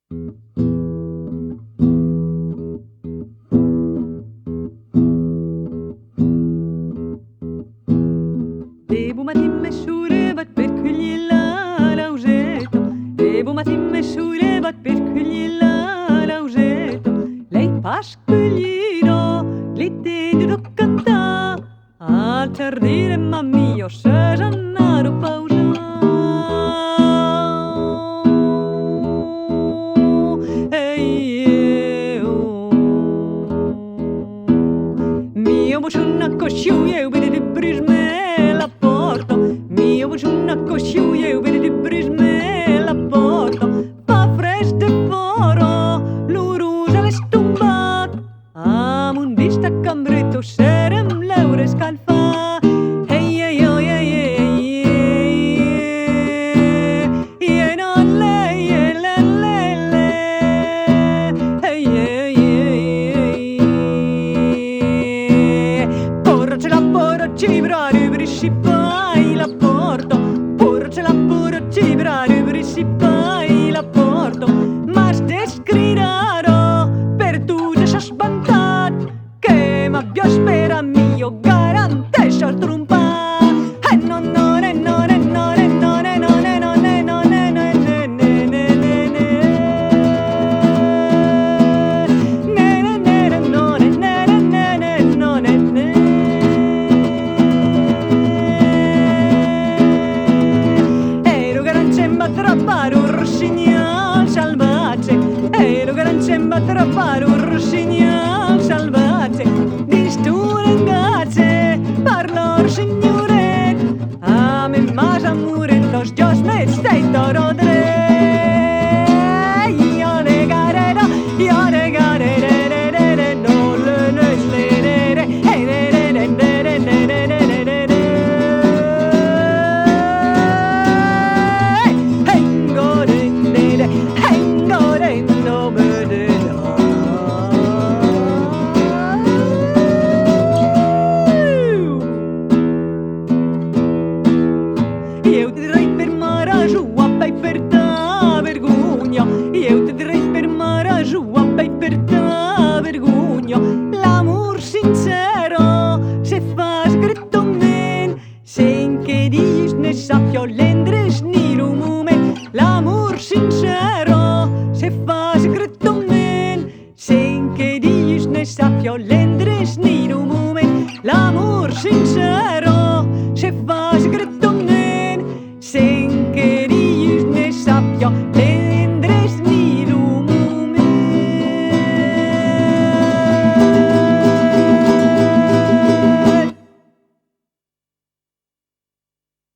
Debo matin me sciurevat per cuglier la laugeta. Debo matin me sciurevat per cuglier la laugeta. Lei pas cuglino, li do cantà. Al giardino ma mio se giannaro pausa. Ei, oh. Mio bociuna cosciu eu vede di brisme la porta. Mio bociuna cosciu eu vede di brisme la porta. Fa fresco foro, l'urusa l'è stumbat. Am un vista cambretto serem l'eure scalfa. Ei, ei, oh, ei, ei, ei, ei, no, le, le, le, le. Ei, ei, ei, ei. Porra ce la porra cibra, rubrisci fai la porta. Porra ce la porra cibra, rubrisci fai la porta. M'has descridaro per tu ja s'ha espantat que m'abbia spera mio garanteixo el trompat. Eh, no, no, ne, no, ne, no, ne, no, ne, no, ne, no, ne, no, ne, ne, ne, ne, ne, ne, ne. Ne, ne, ne, ne, no, ne, ne, ne, ne, ne, no, ne, ne. Ero garancemba trappare un rossignol salvatge. Ero garancemba trappare un rossignol salvatge. Dins tu engatge, parlo signoret. A me mas amoretos, jos me sei toro dret. Io ne garera, io ne garere, re, re, re, no, le, le, le, re, re, e, re, re, re, re, re, re, re, re, re, re, re. Hengo, re, re, re, hengo, re, no, me, re, no. Eu te direi per marajoa, pai per ta vergogna. Eu te direi per marajoa, pai per ta vergogna. L'amor sincero se fa secretament, sen que Dios ne sappia l'endres ni lo moment. L'amor sincero se fa